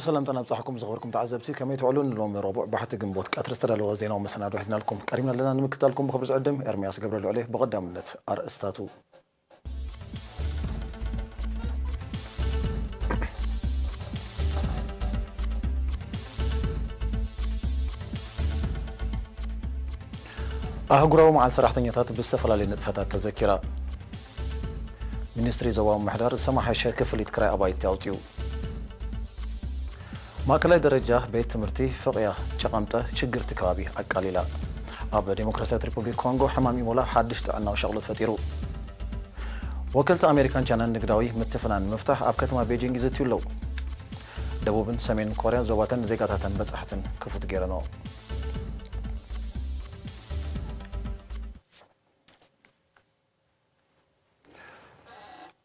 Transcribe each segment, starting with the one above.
ሰላምታ ናብጻሕኩም ዝኸበርኩም ተዓዘብቲ፣ ከመይ ትውዕሉ? ንሎሚ ረቡዕ ባሕቲ ግንቦት ቀትሪ ዝተዳለወ ዜናዊ መሰናዶ ሒዝናልኩም ቀሪብና ኣለና። ንምክትታልኩም ብኽብሪ ዝዕድም ኤርምያስ ገብረልዑል እየ። ብቐዳምነት ኣርእስታቱ። ኣህጉራዊ መዓል ሰራሕተኛታት ብዝተፈላለዩ ንጥፈታት ተዘኪራ። ሚኒስትሪ ዞባዊ ምምሕዳር ዝተመሓየሸ ክፍሊት ክራይ ኣባይቲ ኣውጺኡ። ማእከላይ ደረጃ ቤት ትምህርቲ ፍቕያ ጨቐምጠ ሽግርቲ ከባቢ ኣቃሊላ። ኣብ ዴሞክራሲያዊት ሪፑብሊክ ኮንጎ ሕማም ኢቦላ ሓድሽ ጥዕናዊ ሻቕሎት ፈጢሩ። ወከልቲ ኣሜሪካን ቻይናን ንግዳዊ ምትፍናን ንምፍታሕ ኣብ ከተማ ቤጂንግ ይዝትዩ ኣለዉ። ደቡብን ሰሜን ኮርያ ዞባተን ዜጋታተን በጻሕትን ክፉት ገይረንኦ።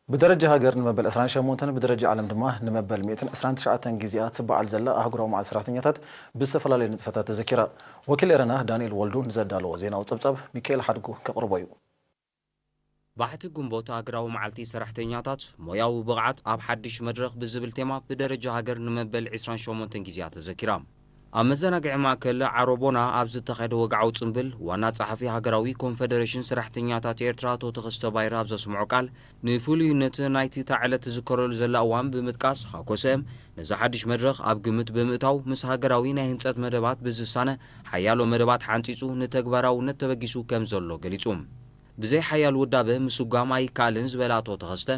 ብደረጃ ሃገር ንመበል ዕስራን ሸሞንተን ብደረጃ ዓለም ድማ ንመበል ሚእትን ዕስራን ትሽዓተን ግዜኣ ትበዓል ዘላ ኣህጉራዊ መዓል ሰራሕተኛታት ብዝተፈላለዩ ንጥፈታት ተዘኪራ። ወኪል ኤረና ዳንኤል ወልዱ ንዘዳለዎ ዜናዊ ጸብጻብ ሚካኤል ሓድጉ ከቕርቦ እዩ። ባሕቲ ግንቦት ኣህጉራዊ መዓልቲ ሰራሕተኛታት ሞያዊ ብቕዓት ኣብ ሓድሽ መድረኽ ብዝብል ቴማ ብደረጃ ሃገር ንመበል ዕስራን ሸሞንተን ግዜኣ ተዘኪራ። ኣብ መዘናግዒ ማእከል ዓሮቦና ኣብ ዝተኻየደ ወግዓዊ ጽምብል፣ ዋና ጸሓፊ ሃገራዊ ኮንፈደሬሽን ሰራሕተኛታት ኤርትራ ኣቶ ተኸስተ ባይረ ኣብ ዘስምዖ ቃል፣ ንፍሉይነት ናይቲ እታ ዕለት ትዝከረሉ ዘላ እዋን ብምጥቃስ፣ ሃኮሰ ነዚ ሓድሽ መድረኽ ኣብ ግምት ብምእታው፣ ምስ ሃገራዊ ናይ ህንጸት መደባት ብዝሳነ ሓያሎ መደባት ሓንጺጹ ንተግባራውነት ተበጊሱ ከም ዘሎ ገሊጹ። ብዘይ ሓያል ውዳበ ምስጓም ኣይከኣልን ዝበለ ኣቶ ተኸስተ፣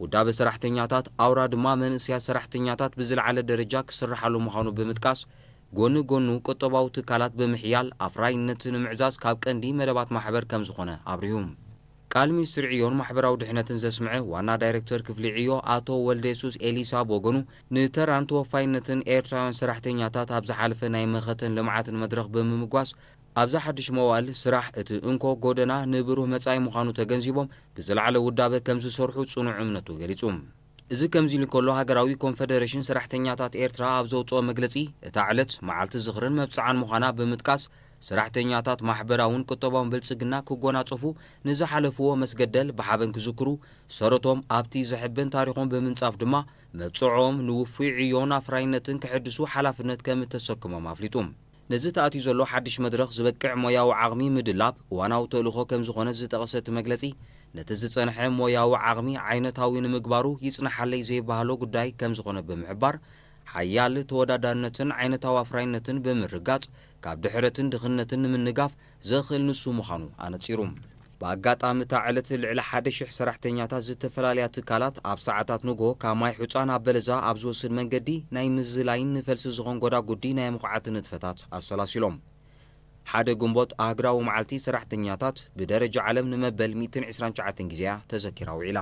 ውዳበ ሰራሕተኛታት ኣውራ ድማ መንእሰያት ሰራሕተኛታት ብዝለዓለ ደረጃ ክስርሓሉ ምዃኑ ብምጥቃስ፣ ጎኒ ጎኑ ቁጠባዊ ትካላት ብምሕያል ኣፍራይነት ንምዕዛዝ ካብ ቀንዲ መደባት ማሕበር ከም ዝኾነ ኣብሪሁ። ቃል ሚኒስትሪ ዕዮን ማሕበራዊ ድሕነትን ዘስምዐ ዋና ዳይሬክተር ክፍሊ ዕዮ ኣቶ ወልደ የሱስ ኤሊሳ ብወገኑ፣ ንተራን ተወፋይነትን ኤርትራውያን ሰራሕተኛታት ኣብ ዝሓለፈ ናይ መኸተን ልምዓትን መድረኽ ብምምጓስ፣ ኣብዚ ሓድሽ መዋእል ስራሕ እቲ እንኮ ጎደና ንብሩህ መጻኢ ምዃኑ ተገንዚቦም፣ ብዝለዓለ ውዳበ ከም ዝሰርሑ ጽኑዕ እምነቱ ገሊጹ። እዚ ከምዚ ኢሉ እንከሎ፣ ሃገራዊ ኮንፈደሬሽን ሰራሕተኛታት ኤርትራ ኣብ ዘውጽኦ መግለጺ፣ እታ ዕለት መዓልቲ ዝኽርን መብጽዓን ምዃና ብምጥቃስ፣ ሰራሕተኛታት ማሕበራውን ቁጠባውን ብልጽግና ክጎናጸፉ ንዝሓለፍዎ መስገደል ብሓበን ክዝክሩ፣ ሰረቶም ኣብቲ ዘሕብን ታሪኾም ብምንጻፍ ድማ፣ መብጽዖም ንውፉይ ዕዮን ኣፍራይነትን ከሐድሱ ሓላፍነት ከም እተሰክሞም ኣፍሊጡ። ነዚ ተኣትዩ ዘሎ ሓድሽ መድረኽ ዝበቅዕ ሞያዊ ዓቕሚ ምድላብ እዋናዊ ተልእኾ ከም ዝኾነ ዝጠቐሰ እቲ መግለጺ፣ ነቲ ዝጸንሐ ሞያዊ ዓቕሚ ዓይነታዊ ንምግባሩ ይጽናሓለይ ዘይበሃሎ ጉዳይ ከም ዝኾነ ብምሕባር፣ ሓያል ተወዳዳርነትን ዓይነታዊ ኣፍራይነትን ብምርጋጽ፣ ካብ ድሕረትን ድኽነትን ንምንጋፍ ዘኽእል ንሱ ምዃኑ ኣነጺሩ። ብኣጋጣሚ እታ ዕለት ልዕሊ ሓደ ሽሕ ሰራሕተኛታት ዝተፈላለያ ትካላት ኣብ ሰዓታት ንግሆ ካብ ማይ ሑጻ ናብ በለዛ ኣብ ዝወስድ መንገዲ ናይ ምዝላይን ንፈልሲ ዝኾን ጎዳጉዲ ናይ ምኹዓት ንጥፈታት ኣሰላሲሎም። ሓደ ግንቦት ኣህግራዊ መዓልቲ ሰራሕተኛታት ብደረጃ ዓለም ንመበል ሚእትን ዕስራን ትሽዓተን ግዜያ ተዘኪራ ውዒላ።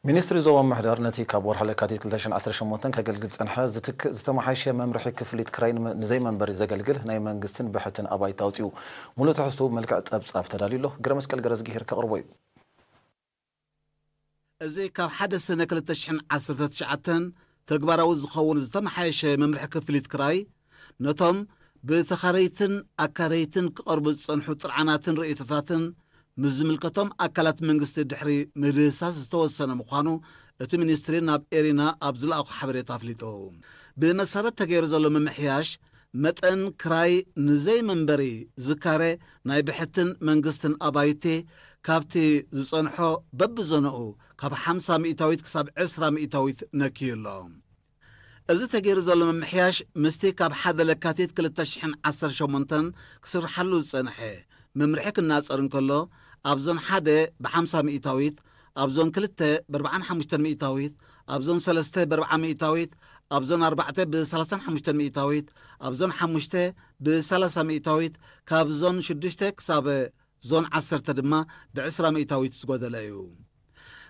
ሚኒስትሪ ዞባ ምምሕዳር ነቲ ካብ ወርሒ ለካቲት ክልተ ሽሕን ዓሰርተ ሸሞንተን ከገልግል ዝጸንሐ ዝትክእ ዝተመሓየሸ መምርሒ ክፍሊት ክራይ ንመ-፣ ንዘይመንበሪ ዘገልግል ናይ መንግስትን ብሕትን ኣባይቲ ኣውጺኡ። ሙሉእ ትሕዝትኡ ብመልክዕ ጸብጻብ ተዳልዩ ኣሎ። ግረመስቀል ገረዝጊሄር ከቕርቦ እዩ። እዚ ካብ ሓደ ሰነ ክልተ ሽሕን ዓሰርተ ትሽዓተን ተግባራዊ ዝኸውን ዝተመሓየሸ መምርሒ ክፍሊት ክራይ፣ ነቶም ብተኻረይትን ኣካረይትን ክቐርቡ ዝጸንሑ ጥርዓናትን ርእይቶታትን ምስ ዝምልከቶም ኣካላት መንግስቲ ድሕሪ ምድህሳስ ዝተወሰነ ምዃኑ እቲ ሚኒስትሪ ናብ ኤሪና ኣብ ዝለኣኾ ሓበሬታ ኣፍሊጡ። ብመሰረት ተገይሩ ዘሎ ምምሕያሽ፣ መጠን ክራይ ንዘይመንበሪ ዝካረ ናይ ብሕትን መንግስትን ኣባይቲ ካብቲ ዝጸንሖ በብዞንኡ ካብ ሓምሳ ሚእታዊት ክሳብ ዕስራ ሚእታዊት ነክዩ ኣሎ። እዚ ተገይሩ ዘሎ ምምሕያሽ ምስቲ ካብ ሓደ ለካቲት ክልተ ሽሕን ዓሰርተ ሸሞንተን ክስርሓሉ ዝጸንሐ መምርሒ ክናጸር እንከሎ፣ ኣብ ዞን ሓደ ብሓምሳ ሚእታዊት፣ ኣብ ዞን ክልተ ብኣርብዓን ሓሙሽተን ሚእታዊት፣ ኣብ ዞን ሰለስተ ብኣርብዓ ሚእታዊት፣ ኣብ ዞን ኣርባዕተ ብሰላሳን ሓሙሽተን ሚእታዊት፣ ኣብ ዞን ሓሙሽተ ብሰላሳ ሚእታዊት፣ ካብ ዞን ሽዱሽተ ክሳብ ዞን ዓሰርተ ድማ ብዕስራ ሚእታዊት ዝጎደለ እዩ።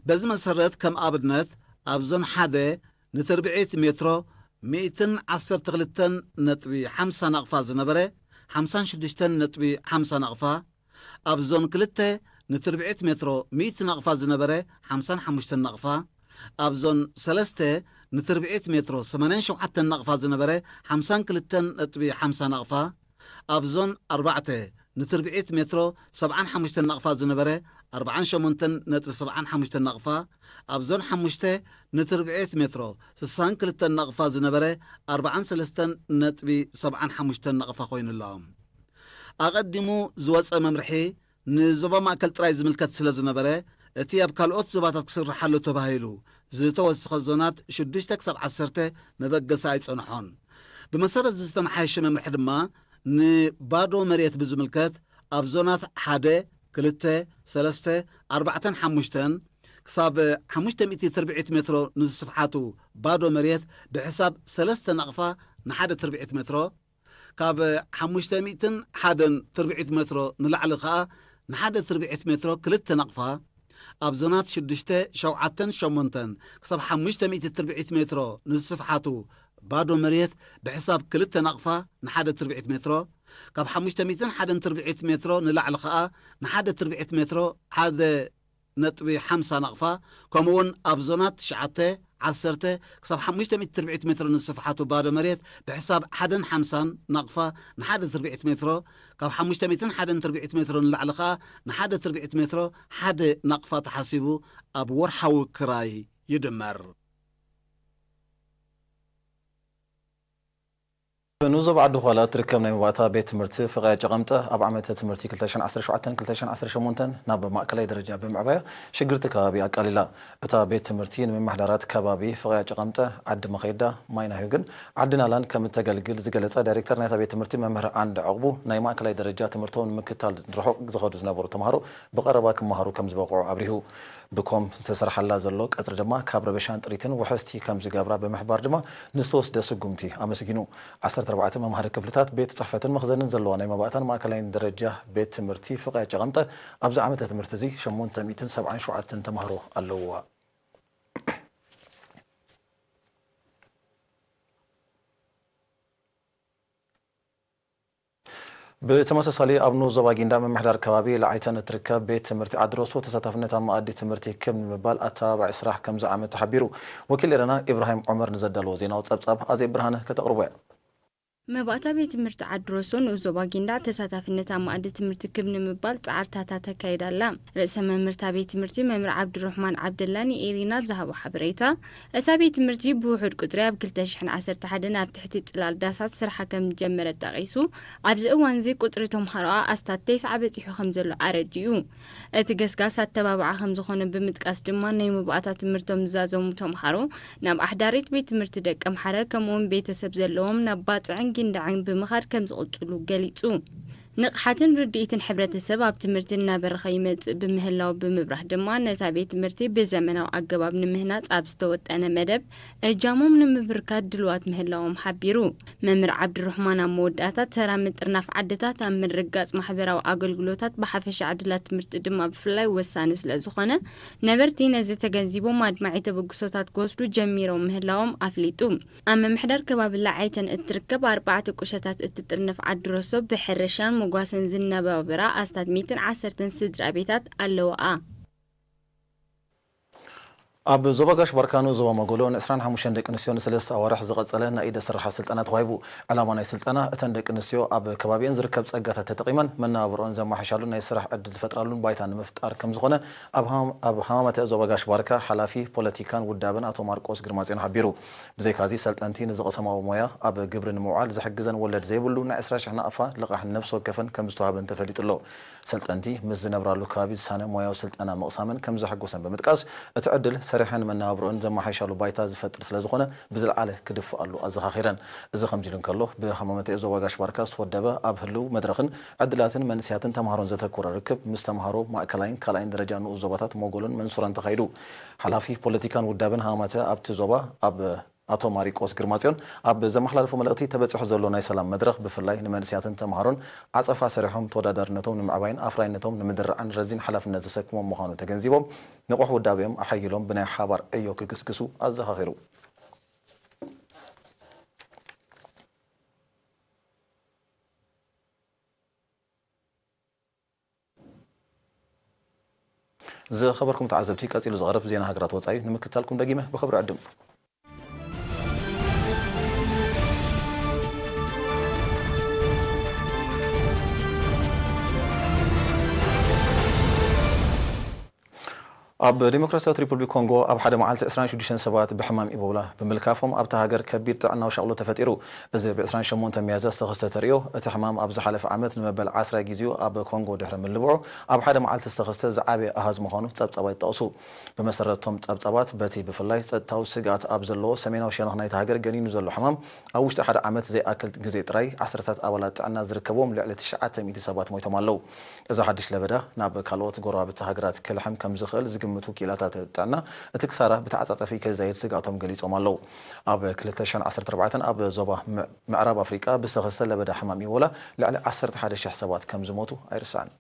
በዚ መሰረት፣ ከም ኣብነት፣ ኣብ ዞን ሓደ ንትርብዒት ሜትሮ ሚእትን ዓሰርተ ክልተን ነጥቢ ሓምሳ ናቕፋ ዝነበረ፣ ሓምሳን ሽዱሽተን ነጥቢ ሓምሳ ናቕፋ፣ ኣብ ዞን ክልተ ንትርብዒት ሜትሮ ሚእቲ ናቕፋ ዝነበረ፣ ሓምሳን ሓሙሽተን ናቕፋ፣ ኣብ ዞን ሰለስተ ንትርብዒት ሜትሮ ሰማንያን ሸውዓተን ናቕፋ ዝነበረ፣ ሓምሳን ክልተን ነጥቢ ሓምሳ ናቕፋ፣ ኣብ ዞን ኣርባዕተ ንትርብዒት ሜትሮ ሰብዓን ሓሙሽተን ናቕፋ ዝነበረ ኣርብዓን ሸሞንተን ነጥቢ ሰብዓን ሓሙሽተን ናቕፋ፣ ኣብ ዞን ሓሙሽተ ንትርብዒት ሜትሮ ስሳን ክልተን ናቕፋ ዝነበረ ኣርብዓን ሰለስተን ነጥቢ ሰብዓን ሓሙሽተን ናቕፋ ኮይኑ ኣሎ። ኣቐዲሙ ዝወጸ መምርሒ ንዞባ ማእከል ጥራይ ዝምልከት ስለ ዝነበረ፣ እቲ ኣብ ካልኦት ዞባታት ክስርሓሉ ተባሂሉ ዝተወሰኸ ዞናት ሽዱሽተ ክሳብ ዓሰርተ መበገሲ ኣይጸንሖን። ብመሰረት እዚ ዝተመሓየሸ መምርሒ ድማ፣ ንባዶ መሬት ብዝምልከት፣ ኣብ ዞናት ሓደ፣ ክልተ፣ ሰለስተ፣ ኣርባዕተን ሓሙሽተን ክሳብ ሓሙሽተ ሚእቲ ትርብዒት ሜትሮ ንዝስፍሓቱ ባዶ መሬት ብሕሳብ ሰለስተ ናቕፋ ንሓደ ትርብዒት ሜትሮ፣ ካብ ሓሙሽተ ሚእትን ሓደን ትርብዒት ሜትሮ ንላዕሊ ከኣ ንሓደ ትርብዒት ሜትሮ ክልተ ናቕፋ፣ ኣብ ዞናት ሽዱሽተ፣ ሸውዓተን ሸሞንተን ክሳብ ሓሙሽተ ሚእቲ ትርብዒት ሜትሮ ንዝስፍሓቱ ባዶ መሬት ብሕሳብ ክልተ ናቕፋ ንሓደ ትርብዒት ሜትሮ፣ ካብ ሓሙሽተ ሚእትን ሓደን ትርብዒት ሜትሮ ንላዕሊ ከኣ ንሓደ ትርብዒት ሜትሮ ሓደ ነጥቢ ሓምሳ ናቕፋ፣ ከምኡውን ኣብ ዞናት ትሽዓተ፣ ዓሰርተ ክሳብ ሓሙሽተ ሚእቲ ትርብዒት ሜትሮ ንስፍሓቱ ባዶ መሬት ብሕሳብ ሓደን ሓምሳን ናቕፋ ንሓደ ትርብዒት ሜትሮ፣ ካብ ሓሙሽተ ሚእትን ሓደን ትርብዒት ሜትሮ ንላዕሊ ከኣ ንሓደ ትርብዒት ሜትሮ ሓደ ናቕፋ ተሓሲቡ ኣብ ወርሓዊ ክራይ ይድመር። ንኡስ ዞባ ዓዲ ዃላ እትርከብ ናይ መባእታ ቤት ትምህርቲ ፍቕያ ጨቐምጠ ኣብ ዓመተ ትምህርቲ ክልተ ሽሕን ዓሰርተ ሸውዓተን ክልተ ሽሕን ዓሰርተ ሸሞንተን ናብ ማእከላይ ደረጃ ብምዕባያ ሽግርቲ ከባቢ ኣቃሊላ። እታ ቤት ትምህርቲ ንምምሕዳራት ከባቢ ፍቕያ ጨቐምጠ፣ ዓዲ መኸይዳ፣ ማይና ህዩግን ዓዲ ናላን ከም እተገልግል ዝገለጸ ዳይሬክተር ናይታ ቤት ትምህርቲ መምህር ዓንደ ዕቑቡ፣ ናይ ማእከላይ ደረጃ ትምህርቶም ንምክትታል ርሑቕ ዝኸዱ ዝነበሩ ተምሃሮ ብቐረባ ክመሃሩ ከም ዝበቕዑ ኣብሪሁ። ብኮም ዝተሰርሓላ ዘሎ ቀጽሪ ድማ ካብ ረበሻን ጥሪትን ውሕስቲ ከም ዝገብራ ብምሕባር ድማ ንዝተወስደ ስጉምቲ ኣመስጊኑ። ዓሰርተ ኣርባዕተ መምሃሪ ክፍልታት፣ ቤት ጽሕፈትን መኽዘንን ዘለዋ ናይ መባእታን ማእከላይን ደረጃ ቤት ትምህርቲ ፍቕያ ጨቐምጠ ኣብዚ ዓመተ ትምህርቲ እዚ ሸሞንተ ሚእትን ሰብዓን ሸውዓተን ተምሃሮ ኣለውዋ። ብተመሳሳሊ ኣብ ንኡስ ዞባ ጊንዳዕ ምምሕዳር ከባቢ ለዓይተን እትርከብ ቤት ትምህርቲ ዓዲ ሮሶ ተሳታፍነት ኣብ መኣዲ ትምህርቲ ክብ ንምባል ኣተባባዒ ስራሕ ከም ዝዓመ ተሓቢሩ። ወኪል ኤረና ኢብራሂም ዑመር ንዘዳለዎ ዜናዊ ጸብጻብ ኣዜብ ብርሃነ ከተቕርቦ እያ። መባእታ ቤት ትምህርቲ ዓዲ ሮሶ ንኡስ ዞባ ጊንዳዕ ተሳታፍነት ኣብ መኣዲ ትምህርቲ ክብ ንምባል ጻዕርታታ ተካይዳ ኣላ። ርእሰ መምህርታ ቤት ትምህርቲ መምህር ዓብዱረሕማን ዓብደላ ንኤሪና ኣብ ዝሃቦ ሓበሬታ፣ እታ ቤት ትምህርቲ ብውሑድ ቁጽሪ ኣብ ክልተ ሽሕን ዓሰርተ ሓደን ኣብ ትሕቲ ጽላል ዳሳት ስርሓ ከም ዝጀመረት ጠቒሱ፣ ኣብዚ እዋን እዚ ቁጽሪ ተምሃሮኣ ኣስታት ተስዓ በጺሑ ከም ዘሎ ኣረዲኡ። እቲ ገስጋስ ኣተባብዓ ከም ዝኾነ ብምጥቃስ ድማ፣ ናይ መባእታ ትምህርቶም ዝዛዘሙ ተምሃሮ ናብ ኣሕዳሪት ቤት ትምህርቲ ደቀምሓረ፣ ከምኡውን ቤተሰብ ዘለዎም ናብ ባጽዕን ጊንዳዕን ብምኻድ ከም ዝቕጽሉ ገሊጹ። ንቕሓትን ርድኢትን ሕብረተሰብ ኣብ ትምህርቲ እናበረኸ ይመጽእ ብምህላው ብምብራህ ድማ፣ ነታ ቤት ትምህርቲ ብዘመናዊ ኣገባብ ንምህናጽ ኣብ ዝተወጠነ መደብ እጃሞም ንምብርካት ድልዋት ምህላዎም ሓቢሩ። መምህር ዓብዱረሕማን ኣብ መወዳእታ፣ ተራ ምጥርናፍ ዓድታት ኣብ ምርግጋጽ ማሕበራዊ ኣገልግሎታት ብሓፈሻ ዕድላት ትምህርቲ ድማ ብፍላይ ወሳኒ ስለ ዝኾነ፣ ነበርቲ ነዚ ተገንዚቦም ኣድማዒ ተበግሶታት ክወስዱ ጀሚሮም ምህላዎም ኣፍሊጡ። ኣብ ምምሕዳር ከባቢ ለዓይተን እትርከብ ኣርባዕተ ቁሸታት እትጥርንፍ ዓዲ ሮሶ ብሕርሻን መጓሰን ዝነባበራ ኣስታት ሚእትን ዓሰርተን ስድራ ቤታት ኣለውኣ። ኣብ ዞባ ጋሽ ባርካ ንኡስ ዞባ መጎሎ ንዕስራን ሓሙሽተን ደቂ ኣንስትዮ ንሰለስተ ኣዋርሕ ዝቐጸለ ናይ ኢደ ስራሓት ስልጠና ተዋሂቡ። ዕላማ ናይ ስልጠና፣ እተን ደቂ ኣንስትዮ ኣብ ከባቢአን ዝርከብ ጸጋታት ተጠቒመን መነባብሮአን ዘመሓይሻሉን ናይ ስራሕ ዕድል ዝፈጥራሉን ባይታ ንምፍጣር ከም ዝኾነ ኣብ ሃም-፣ ኣብ ሃማመተ ዞባ ጋሽ ባርካ ሓላፊ ፖለቲካን ውዳበን ኣቶ ማርቆስ ግርማጽዮን ሓቢሩ። ብዘይካዚ፣ ሰልጠንቲ ንዝቐሰማዎ ሞያ ኣብ ግብሪ ንምውዓል ዝሕግዘን ወለድ ዘይብሉ ናይ ዕስራ ሽሕ ናቕፋ ልቓሕ ነፍሲ ወከፈን ከም ዝተዋህበን ተፈሊጡ ኣሎ። ሰልጠንቲ ምስ ዝነብራሉ ከባቢ ዝሳነ ሞያዊ ስልጠና ምቕሳመን ከም ዘሐጎሰን ብምጥቃስ፣ እቲ ዕድል ሰሪሐን መነባብሮአን ዘመሓይሻሉ ባይታ ዝፈጥር ስለ ዝኾነ ብዝለዓለ ክድፍኣሉ ኣዘኻኺረን። እዚ ከምዚ ኢሉ እንከሎ፣ ብሃማመተ ዞባ ጋሽ ባርካ ዝተወደበ ኣብ ህልው መድረኽን ዕድላትን መንእሰያትን ተምሃሮን ዘተኮረ ርክብ ምስ ተምሃሮ ማእከላይን ካልኣይን ደረጃ ንኡስ ዞባታት ሞጎሎን መንሱራን ተኻይዱ። ሓላፊ ፖለቲካን ውዳበን ሃማመተ ኣብቲ ዞባ ኣብ ኣቶ ማሪቆስ ግርማጽዮን ኣብ ዘመሓላለፎ መልእኽቲ፣ ተበጺሑ ዘሎ ናይ ሰላም መድረኽ ብፍላይ ንመንእሰያትን ተምሃሮን ዓጸፋ ሰሪሖም ተወዳዳርነቶም ንምዕባይን ኣፍራይነቶም ንምድርዓን ረዚን ሓላፍነት ዘሰክሞም ምዃኑ ተገንዚቦም፣ ንቑሕ ውዳቤኦም ኣሐይሎም ብናይ ሓባር ዕዮ ክግስግሱ ኣዘኻኺሩ። ዝኸበርኩም ተዓዘብቲ፣ ቀጺሉ ዝቐርብ ዜና ሃገራት ወጻኢ ንምክትታልኩም ደጊመ ብኽብሪ ዕድም። ኣብ ዲሞክራሲያዊት ሪፑብሊክ ኮንጎ ኣብ ሓደ መዓልቲ ዕስራን ሽዱሽተን ሰባት ብሕማም ኢቦላ ብምልካፎም ኣብታ ሃገር ከቢድ ጥዕናዊ ሻቕሎት ተፈጢሩ። እዚ ብ ዕስራን ሸሞንተን ሚያዝያ ዝተኸስተ ተርእዮ፣ እቲ ሕማም ኣብ ዝሓለፈ ዓመት ንመበል ዓስራ ግዜኡ ኣብ ኮንጎ ድሕሪ ምልብዑ ኣብ ሓደ መዓልቲ ዝተኸስተ ዝዓበየ ኣሃዝ ምዃኑ ጸብጻባት ይጠቕሱ። ብመሰረት እቶም ጸብጻባት፣ በቲ ብፍላይ ጸጥታዊ ስግኣት ኣብ ዘለዎ ሰሜናዊ ሸነኽ ናይቲ ሃገር ገኒኑ ዘሎ ሕማም ኣብ ውሽጢ ሓደ ዓመት ዘይኣክል ግዜ ጥራይ ዓሰርታት ኣባላት ጥዕና ዝርከብዎም ልዕሊ ትሽዓተ ሚእቲ ሰባት ሞይቶም ኣለዉ። እዚ ሓድሽ ለበዳ ናብ ካልኦት ጎረባብቲ ሃገራት ክልሕም ከም ዝኽእል ዝግምቱ ክኢላታት ጥዕና፣ እቲ ክሳራ ብተዓጻጻፊ ከይዛየድ ስግኣቶም ገሊጾም ኣለዉ። ኣብ ክልተ ሽሕን ዓሰርተ ኣርባዕተን ኣብ ዞባ ምዕ-፣ ምዕራብ ኣፍሪቃ ብዝተኸስተ ለበዳ ሕማም ኢቦላ ልዕሊ ዓሰርተ ሓደ ሽሕ ሰባት ከም ዝሞቱ ኣይርሳዕን።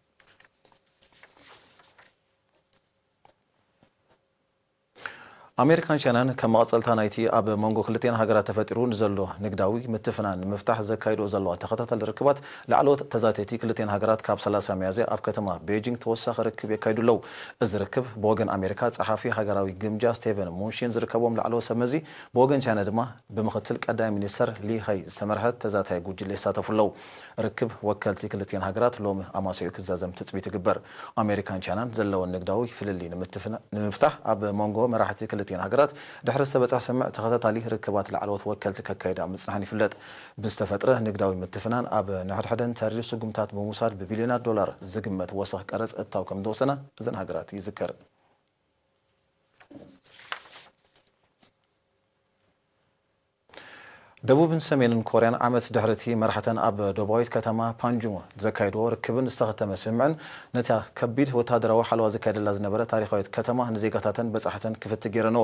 ኣሜሪካን ቻይናን ከም መቐጸልታ ናይቲ ኣብ መንጎ ክልቲኤን ሃገራት ተፈጢሩ ንዘሎ ንግዳዊ ምትፍናን ንምፍታሕ ዘካይድኦ ዘለዋ ተኸታታሊ ርክባት፣ ላዕለዎት ተዛተይቲ ክልቲኤን ሃገራት ካብ ሰላሳ ሚያዝያ ኣብ ከተማ ቤጂንግ ተወሳኺ ርክብ የካይዱ ኣለዉ። እዚ ርክብ ብወገን ኣሜሪካ ጸሓፊ ሃገራዊ ግምጃ ስቴቨን ሙንሺን ዝርከብዎም ላዕለዎት ሰብ መዚ፣ ብወገን ቻይና ድማ ብምኽትል ቀዳማይ ሚኒስተር ሊ ኸይ ዝተመርሐት ተዛታይ ጉጅለ ይሳተፉ ኣለዉ። ርክብ ወከልቲ ክልቲኤን ሃገራት ሎሚ ኣማስይኡ ክዛዘም ትጽቢት ይግበር። ኣሜሪካን ቻይናን ዘለወን ንግዳዊ ፍልልይ ንምትፍና-፣ ንምፍታሕ ኣብ መንጎ መራሕቲ ክልቲኤን ሃገራት ድሕሪ ዝተበጽሐ ስምምዕ ተኸታታሊ ርክባት ላዕለዎት ወከልቲ ከካይዳ ምጽንሐን ይፍለጥ። ብዝተፈጥረ ንግዳዊ ምትፍናን ኣብ ንሕድሕደን ተሪር ስጉምታት ብምውሳድ ብቢልዮናት ዶላር ዝግመት ወሰኽ ቀረጽ እታው ከም ዝተወሰነ እዘን ሃገራት ይዝከር። ደቡብን ሰሜንን ኮርያን ዓመት ድሕሪ እቲ መራሕተን ኣብ ደቡባዊት ከተማ ፓንጁም ዘካየድዎ ርክብን ዝተኸተመ ስምምዕን፣ ነታ ከቢድ ወተሃደራዊ ሓለዋ ዝካየደላ ዝነበረ ታሪኻዊት ከተማ ንዜጋታተን በጻሕተን ክፍቲ ገይረንኦ።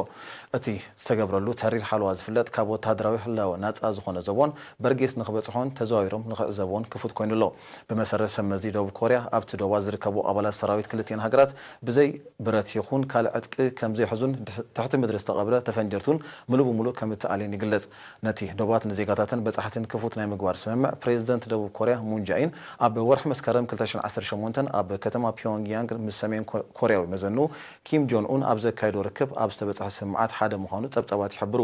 እቲ ዝተገብረሉ ተሪር ሓለዋ ዝፍለጥ ካብ ወተሃደራዊ ህላወ ናጻ ዝኾነ ዞባን በርጌስ ንኽበጽሖን ተዘዋዊሮም ንኽዕዘብዎን ክፉት ኮይኑ ኣሎ። ብመሰረት ሰብ መዚ ደቡብ ኮርያ፣ ኣብቲ ዶባት ዝርከቡ ኣባላት ሰራዊት ክልቲኤን ሃገራት ብዘይ ብረት ይኹን ካልእ ዕጥቂ ከም ዘይሕዙን ድሕ-፣ ትሕቲ ምድሪ ዝተቐብረ ተፈንጀርቱን ምሉእ ብምሉእ ከም እተኣልየን ይግለጽ። ነቲ ዶባት ንዜጋታተን በጻሕትን ክፉት ናይ ምግባር ስምምዕ፣ ፕሬዚደንት ደቡብ ኮርያ ሙን ጃኢን ኣብ ወርሒ መስከረም ክልተ ሽሕን ዓሰርተ ሸሞንተን ኣብ ከተማ ፒዮንግያንግ ምስ ሰሜን ኮ-፣ ኮርያዊ መዘንኡ ኪም ጆን ኡን ኣብ ዘካየዶ ርክብ ኣብ ዝተበጽሐ ስምምዓት ሓደ ምዃኑ ጸብጻባት ይሕብሩ።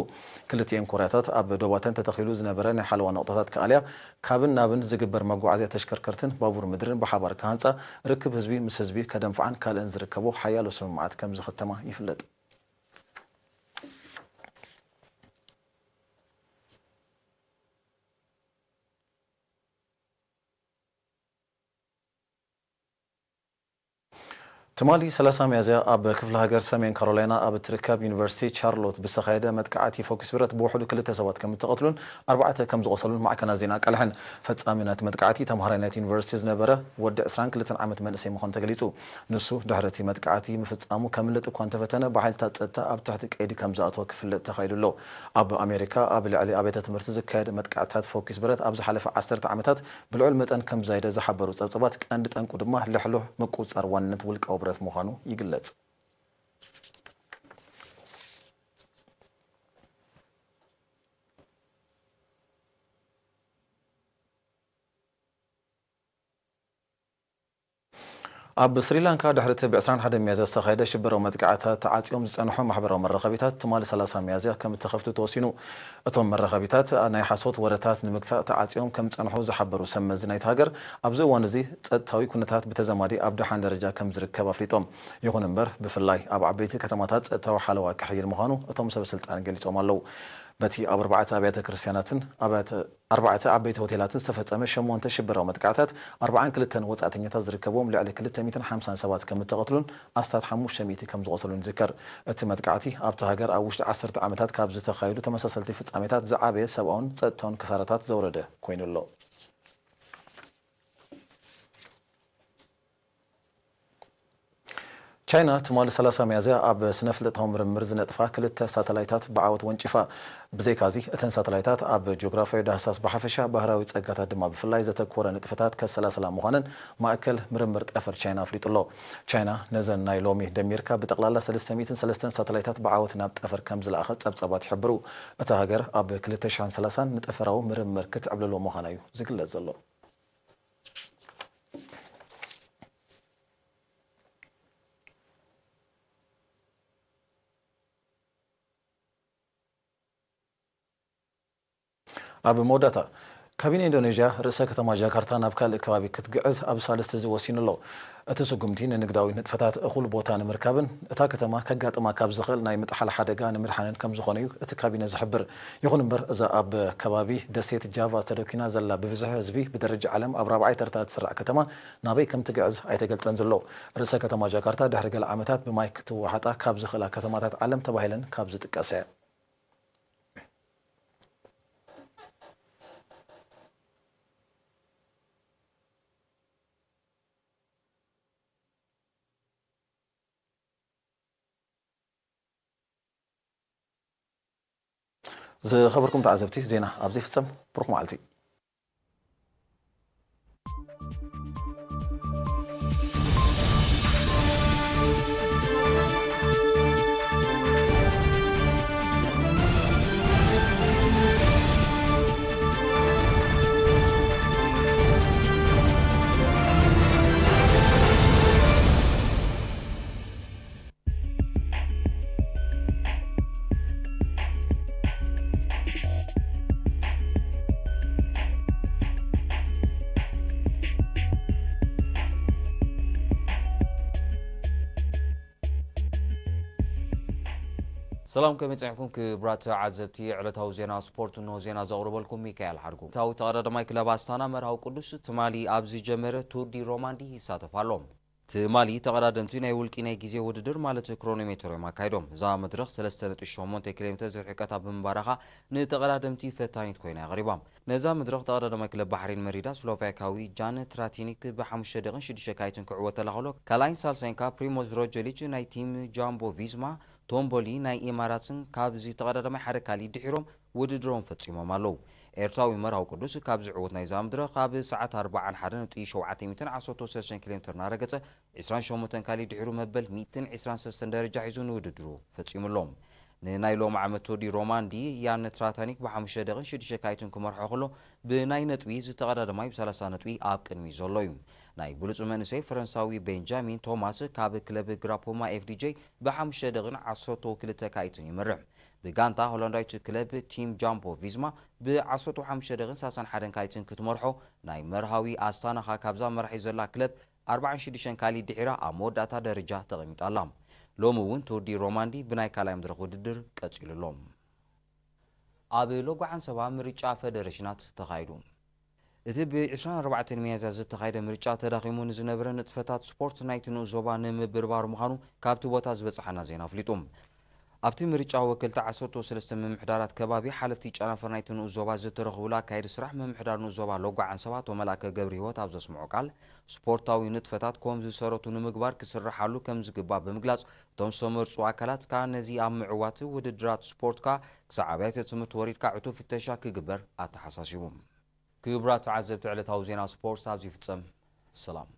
ክልቲኤን ኮርያታት ኣብ ዶባተን ተተኺሉ ዝነበረ ናይ ሓለዋ ነቑጣታት ክኣልያ፣ ካብን ናብን ዝግበር መጓዓዝያ ተሽከርከርትን ባቡር ምድርን ብሓባር ክሃንጻ፣ ርክብ ህዝቢ ምስ ህዝቢ ከደንፍዓን ካልእን ዝርከቦ ሓያሎ ስምምዓት ከም ዝኽተማ ይፍለጥ። ትማሊ ሰላሳ ሚያዝያ ኣብ ክፍለ ሃገር ሰሜን ካሮላይና ኣብ እትርከብ ዩኒቨርሲቲ ቻርሎት ብዝተኻየደ መጥቃዕቲ ፎኪስ ብረት ብውሕዱ ክልተ ሰባት ከም እተቐትሉን ኣርባዕተ ከም ዝቖሰሉን ማዕከናት ዜና ኣቃልሐን። ፈጻሚ ናይቲ መጥቃዕቲ ተምሃራይ ናይቲ ዩኒቨርሲቲ ዝነበረ ወዲ ዕስራን ክልተን ዓመት መንእሰይ ምዃኑ ተገሊጹ። ንሱ ድሕሪ እቲ መጥቃዕቲ ምፍጻሙ ከምልጥ እኳ እንተፈተነ፣ ብሓይልታት ጸጥታ ኣብ ትሕቲ ቀይዲ ከም ዝኣተወ ክፍለጥ ተኻኢሉ ኣሎ። ኣብ ኣሜሪካ ኣብ ልዕሊ ኣብያተ ትምህርቲ ዝካየድ መጥቃዕትታት ፎኪስ ብረት ኣብ ዝሓለፈ ዓሰርተ ዓመታት ብልዑል መጠን ከም ዝዛየደ ዝሓበሩ ጸብጻባት፣ ቀንዲ ጠንቁ ድማ ልሕሉሕ ምቁጽጻር ዋንነት ውልቃዊ ብረት ምዃኑ ይግለጽ። ኣብ ስሪላንካ ድሕሪ እቲ ብ ዕስራን ሓደን ሚያዝያ ዝተኻየደ ሽበራዊ መጥቃዕትታት ተዓጽዮም ዝጸንሑ ማሕበራዊ መራኸቢታት ትማሊ ሰላሳ ሚያዝያ ከም እተኸፍቱ ተወሲኑ። እቶም መራኸቢታት ናይ ሓሶት ወረታት ንምግታእ ተዓጽዮም ከም ዝጸንሑ ዝሓበሩ ሰብ መዚ ናይቲ ሃገር፣ ኣብዚ እዋን እዚ ጸጥታዊ ኩነታት ብተዛማዲ ኣብ ደሓን ደረጃ ከም ዝርከብ ኣፍሊጦም። ይኹን እምበር፣ ብፍላይ ኣብ ዓበይቲ ከተማታት ጸጥታዊ ሓለዋ ክሕይል ምዃኑ እቶም ሰብ ስልጣን ገሊጾም ኣለዉ። በቲ ኣብ ኣርባዕተ ኣብያተ ክርስትያናትን ኣብያተ ኣርባዕተ ዓበይቲ ሆቴላትን ዝተፈጸመ ሸሞንተ ሽበራዊ መጥቃዕታት፣ ኣርባዓን ክልተን ወጻእተኛታት ዝርከብዎም ልዕሊ ክልተ ሚእትን ሓምሳን ሰባት ከም እተቐትሉን ኣስታት ሓሙሽተ ሚእቲ ከም ዝቖሰሉን ይዝከር። እቲ መጥቃዕቲ ኣብታ ሃገር ኣብ ውሽጢ ዓሰርተ ዓመታት ካብ ዝተኻየዱ ተመሳሰልቲ ፍጻሜታት ዝዓበየ ሰብኣውን ጸጥታውን ክሳራታት ዘውረደ ኮይኑ ኣሎ። ቻይና ትማሊ ሰላሳ ሚያዝያ ኣብ ስነ ፍልጠታዊ ምርምር ዝነጥፋ ክልተ ሳተላይታት ብዓወት ወንጪፋ። ብዘይካዚ፣ እተን ሳተላይታት ኣብ ጂኦግራፍያዊ ዳህሳስ ብሓፈሻ፣ ባህራዊ ጸጋታት ድማ ብፍላይ ዘተኮረ ንጥፈታት ከሰላስላ ምዃነን ማእከል ምርምር ጠፈር ቻይና ኣፍሊጡ ኣሎ። ቻይና ነዘን ናይ ሎሚ ደሚርካ ብጠቕላላ ሰለስተ ሚእትን ሰለስተን ሳተላይታት ብዓወት ናብ ጠፈር ከም ዝለኣኸት ጸብጻባት ይሕብሩ። እታ ሃገር ኣብ ክልተ ሽሕን ሰላሳን ንጠፈራዊ ምርምር ክትዕብልሎ ምዃና እዩ ዝግለጽ ዘሎ። ኣብ መወዳእታ፣ ካቢነ ኢንዶኔዥያ ርእሰ ከተማ ጃካርታ ናብ ካልእ ከባቢ ክትግዕዝ ኣብ ሳልስቲ እዚ ወሲኑ ኣሎ። እቲ ስጉምቲ ንንግዳዊ ንጥፈታት እኹል ቦታ ንምርካብን እታ ከተማ ከጋጥማ ካብ ዝኽእል ናይ ምጥሓል ሓደጋ ንምድሓንን ከም ዝኾነ እዩ እቲ ካቢነ ዝሕብር። ይኹን እምበር እዛ ኣብ ከባቢ ደሴት ጃቫ ተደኪና ዘላ ብብዝሒ ህዝቢ ብደረጃ ዓለም ኣብ ራብዓይ ተርታ እትስራዕ ከተማ ናበይ ከም ትግዕዝ ኣይተገልጸን ዘሎ። ርእሰ ከተማ ጃካርታ ድሕሪ ገለ ዓመታት ብማይ ክትወሓጣ ካብ ዝኽእላ ከተማታት ዓለም ተባሂለን ካብ ዝጥቀሳ እያ። ዝኸበርኩም ተዓዘብቲ፣ ዜና ኣብዚ ይፍጸም። ብሩኽ መዓልቲ። ሰላም፣ ከመይ ጸኒሕኩም ክቡራት ተዓዘብቲ ዕለታዊ ዜና ስፖርት? እንሆ ዜና ዘቕርበልኩም ሚካኤል ሓድጉ። ታዊ ተቐዳዳማይ ክለብ ኣስታና መርሃዊ ቅዱስ ትማሊ ኣብ ዝጀመረ ቱር ዲ ሮማንዲ ይሳተፍ ኣሎ። ትማሊ ተቐዳደምቲ ናይ ውልቂ ናይ ግዜ ውድድር ማለት ክሮኖሜተር እዮም ኣካይዶም። እዛ መድረኽ ሰለስተ ነጥቢ ሸሞንተ ኪሎ ሜትር ዝርሕቀታ ብምንባራኻ ንተቐዳደምቲ ፈታኒት ኮይና እያ ቀሪባ። ነዛ መድረኽ ተቐዳዳማይ ክለብ ባሕሬን መሪዳ ስሎቫኪያዊ ጃን ትራቲኒክ ብሓሙሽተ ደቂቕን ሽዱሽተ ካይትን ክዕወተላ ከሎ፣ ካልኣይን ሳልሳይን ከኣ ፕሪሞዝ ሮጀሊች ናይ ቲም ጃምቦ ቪዝማ፣ ቶምቦሊ ናይ ኢማራትን ካብዚ ተቐዳዳማይ ሓደ ካሊ ድሒሮም ውድድሮም ፈጺሞም ኣለዉ። ኤርትራዊ መርሃዊ ቅዱስ ካብዚ ዕዉት ናይዛ መድረኽ ኣብ ሰዓት ኣርባዓን ሓደን ነጥቢ ሸውዓተ ሚእትን ዓሰርተ ሰለስተን ኪሎ ሜትር እናረገጸ፣ ዕስራን ሸሞንተን ካሊ ድሒሩ መበል ሚእትን ዕስራን ሰለስተን ደረጃ ሒዙ ንውድድሩ ፈጺሙ ኣሎ። ንናይ ሎም ዓመት ቱር ዲ ሮማንዲ ያን ትራታኒክ ብሓሙሽተ ደቂቕን ሽዱሽተ ካይትን ክመርሖ ከሎ፣ ብናይ ነጥቢ ዝተቐዳደማይ ብሰላሳ ነጥቢ ኣብ ቅድሚ ዘሎ እዩ። ናይ ብሉጽ መንእሰይ ፈረንሳዊ ቤንጃሚን ቶማስ ካብ ክለብ ግራፖማ ኤፍዲጄ ብሓሙሽተ ደቂቕን ዓሰርተ ክልተ ካይትን ይመርሕ። ብጋንታ ሆላንዳዊት ክለብ ቲም ጃምቦ ቪዝማ ብዓሰርተ ሓሙሽተ ደቂቕን ሰላሳን ሓደን ካይትን ክትመርሖ፣ ናይ መርሃዊ ኣስታናኻ ካብዛ መራሒ ዘላ ክለብ ኣርባዓን ሽዱሽተን ካሊ ድሒራ ኣብ መወዳእታ ደረጃ ተቐሚጣ ኣላ። ሎሚ እውን ቱር ዲ ሮማንዲ ብናይ ካልኣይ መድረኽ ውድድር ቀጺሉ ኣሎ። ኣብ ሎጎ ዓንሰባ ምርጫ ፈደረሽናት ተኻይዱ። እቲ ብ ዕስራን ኣርባዕተን ሚያዝያ ዝተኻየደ ምርጫ ተዳኺሙ ንዝነበረ ንጥፈታት ስፖርት ናይቲ ንኡስ ዞባ ንምብርባር ምዃኑ ካብቲ ቦታ ዝበጽሓና ዜና ኣፍሊጡ። ኣብቲ ምርጫ ወከልቲ ዓሰርተ ሰለስተ ምምሕዳራት ከባቢ፣ ሓለፍቲ ጨናፍር ናይቲ ንኡስ ዞባ ዝተረኽቡሉ ኣካየዲ ስራሕ ምምሕዳር ንኡስ ዞባ ሎጎ ዓንሰባ ኣቶ መላከ ገብረ ህይወት ኣብ ዘስምዖ ቃል፣ ስፖርታዊ ንጥፈታት ከም ዝሰረቱ ንምግባር ክስርሓሉ ከም ዝግባእ ብምግላጽ፣ እቶም ዝተመርጹ ኣካላት ከኣ ነዚ ኣብ ምዕዋት ውድድራት ስፖርት ከኣ ክሳዕ ኣብያተ ትምህርቲ ወሪድካ ዕቱብ ፍተሻ ክግበር ኣተሓሳሲቡ። ክቡራት ተዓዘብቲ፣ ዕለታዊ ዜና ስፖርት ኣብዚ ይፍጸም። ሰላም።